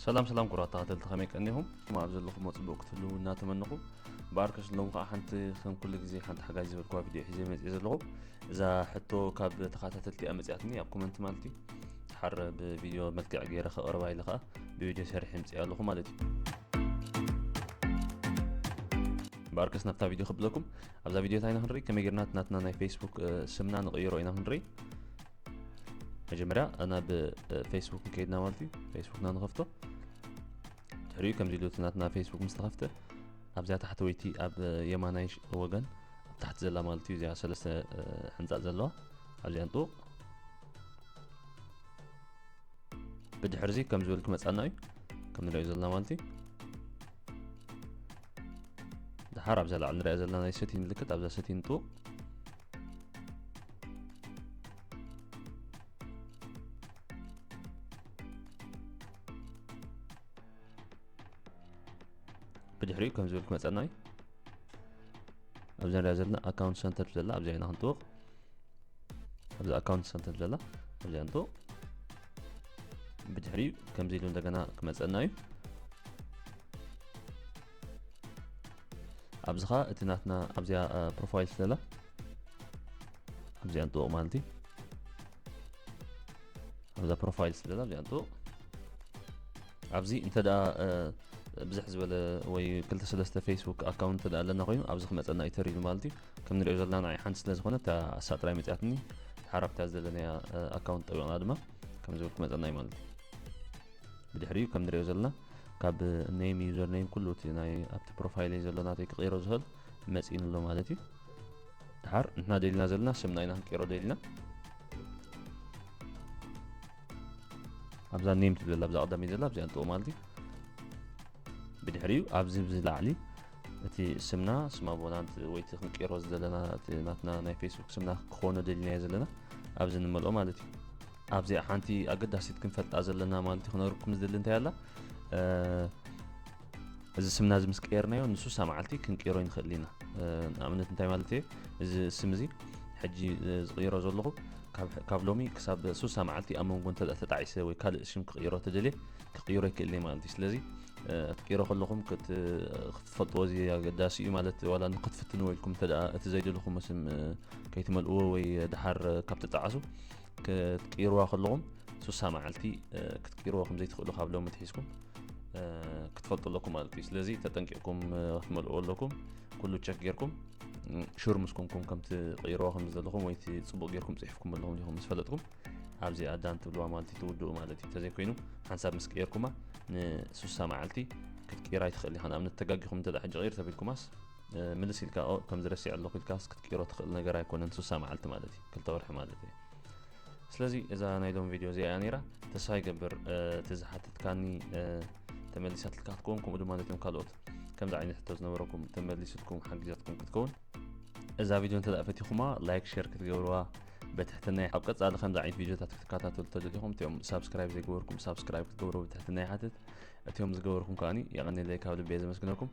ሰላም ሰላም ክቡራት ተኸታተልቲ፣ ከመይ ቀኒኹም? ኣብ ዘለኹም ጽቡቕ ክትህልዉ እናተመነኹ፣ ብኣርከስ ሎም ከዓ ሓንቲ ከም ኩሉ ግዜ ሓንቲ ሓጋዚ ዝበልኩዋ ቪድዮ ሒዘ መፅእ ዘለኹ። እዛ ሕቶ ካብ ተኸታተልቲ እያ መፅኣትኒ ኣብ ኮመንት ማለት እዩ። ሓር ብቪድዮ መልክዕ ገይረ ከቕርባ ኢለ ከዓ ብቪድዮ ሰሪሐ ምፅእ ኣለኹ ማለት እዩ። ብኣርከስ ናብታ ቪድዮ ክብለኩም። ኣብዛ ቪድዮ እንታይ ኢና ክንርኢ? ከመይ ጌርና ናትና ናይ ፌስቡክ ስምና ንቕይሮ ኢና ክንርኢ። መጀመርያ ናብ ፌስቡክ ንከይድና ማለት እዩ። ፌስቡክና ንኸፍቶ። ድሕሪኡ ከምዚ ኢሉ እቲ ናትና ፌስቡክ ምስ ተኸፍተ ኣብዚኣ ታሕተወይቲ ኣብ የማናይ ወገን ኣብ ታሕቲ ዘላ ማለት እዩ፣ እዚኣ ሰለስተ ሕንጻጽ ዘለዋ ኣብዚኣ ንጥውቕ። ብድሕርዚ ከም ዝብል ክመጻና እዩ፣ ከም ንሪኦ ዘለና ማለት እዩ። ድሓር ኣብዛ ላዕሊ ንሪኣ ዘለና ናይ ሰቲን ምልክት ኣብዛ ሰቲን ንጥውቕ። ብድሕሪኡ ከም ዝብል ክመፀና እዩ። ኣብዚ ንሪኣ ዘለና ኣካውንት ሰንተር ዘላ ኣብዚኣ ኢና ክንጥውቕ። ኣብዚ ኣካውንት ሰንተር ዘላ ኣብዚኣ ንጥውቕ። ብድሕሪኡ ከምዚ ኢሉ እንደገና ክመፀና እዩ። ኣብዚ ኸዓ እቲ ናትና ኣብዚኣ ፕሮፋይል ስለ ዘላ ኣብዚኣ ንጥውቕ ማለት እዩ። ኣብዛ ፕሮፋይል ስለ ዘላ ኣብዚኣ ንጥውቕ። ኣብዚ እንተ ደኣ ብዝሕ ዝበለ ወይ ክልተ ሰለስተ ፌስቡክ ኣካውንት እንተ ደኣ ኣለና ኮይኑ ኣብዚ ክመፀና እዩ ተሪሉ ማለት እዩ። ከም ንሪኦ ዘለና ንዓይ ሓንቲ ስለ ዝኾነት እታ ኣሳ ጥራይ መፅኣትኒ። ሓራብታ ዘለናያ ኣካውንት ጠዊቕና ድማ ከም ዝብል ክመፀና እዩ ማለት እዩ። ብድሕሪኡ ከም ንሪኦ ዘለና ካብ ኔም፣ ዩዘር ኔም፣ ኩሉ እቲ ናይ ኣብቲ ፕሮፋይለይ ዘሎ ናተይ ክቕይሮ ዝኽእል መፂእኒ ኣሎ ማለት እዩ። ድሓር ንሕና ደሊና ዘለና ስምና ኢና ክንቅይሮ ደሊና። ኣብዛ ኔም ትብል ኣብዛ ቀዳመይ ዘላ ኣብዚኣ ንጥውቕ ማለት እዩ። ብድሕሪኡ ኣብዚ ብዚ ላዕሊ እቲ ስምና ስም ኣቦና ወይ እቲ ክንቅይሮ ዘለና እቲ ናትና ናይ ፌስቡክ ስምና ክኾኖ ደሊናዮ ዘለና ኣብዚ ንመልኦ ማለት እዩ። ኣብዚኣ ሓንቲ ኣገዳሲት ክንፈልጣ ዘለና ማለት እዩ ክነግርኩም ዝደሊ እንታይ ኣላ፣ እዚ ስምና እዚ ምስ ቀየርናዮ ንሱሳ መዓልቲ ክንቅይሮ ይንኽእል ኢና። ንኣብነት እንታይ ማለት እየ፣ እዚ ስም እዚ ሕጂ ዝቕይሮ ዘለኹ ካብ ሎሚ ክሳብ ሱሳ መዓልቲ ኣብ መንጎ እንተ ተጣዒሰ ወይ ካልእ ሽም ክቕይሮ ተደልየ ክቕይሮ ይክእል እየ ማለት እዩ። ስለዚ ክትቅይሮ ከለኹም ክትፈልጥዎ እዚ ኣገዳሲ እዩ ማለት ዋላ ንክትፍትንዎ ኢልኩም እንተ እቲ ዘይደለኹም ስም ከይትመልእዎ ወይ ድሓር ካብ ትጣዓሱ ክትቅይርዋ ከለኹም ሱሳ መዓልቲ ክትቅይርዎ ከም ዘይትኽእሉ ካብ ሎሚ ትሒዝኩም ክትፈልጡ ኣለኩም ማለት እዩ። ስለዚ ተጠንቂቕኩም ክትመልእዎ ኣለኩም። ኩሉ ቸክ ጌርኩም ሹር ምስ ኮንኩም ከም ትቕይርዋ ከም ዘለኹም ወይ እቲ ጽቡቕ ጌርኩም ጽሒፍኩም ኣለኹም ዲኹም ምስ ፈለጥኩም ኣብዚ ኣዳን ትብልዋ ማለት እዩ ትውድኡ ማለት እዩ። እንተዘይኮይኑ ሓንሳብ ምስ ቀየርኩማ ንሱሳ መዓልቲ ክትቅይራ ኣይትኽእል ኢኻ። ንኣብነት ተጋጊኹም እንተ ሕጂ ቀይር ተቢልኩማስ ምልስ ኢልካ ከምዚ ረሲዐ ኣለኹ ኢልካስ ክትቅይሮ ትኽእል ነገር ኣይኮነን። ሱሳ መዓልቲ ማለት እዩ ክልተ ወርሒ ማለት እዩ። ስለዚ እዛ ናይ ሎም ቪድዮ እዚኣ እያ ነይራ። ተስፋ ይገብር እቲ ዝሓተትካኒ ተመሊሳትልካ ክትከውን ከምኡ ድማ ነቶም ካልኦት ከምዚ ዓይነት ሕቶ ዝነበረኩም ተመሊስልኩም ሓጊዛትኩም ክትከውን። እዛ ቪድዮ እንተ ፈቲኹማ ላይክ ሸር ክትገብርዋ በትሕትና። ኣብ ቀጻሊ ከምዚ ዓይነት ቪድዮታት ክትከታተሉ ተደሊኹም እቲኦም ሳብስክራይብ ዘይገበርኩም ሳብስክራይብ ክትገብሩ በትሕትና ይሓትት። እቲኦም ዝገበርኩም ከዓኒ የቐኒለይ ካብ ልቢ እየ ዘመስግነኩም።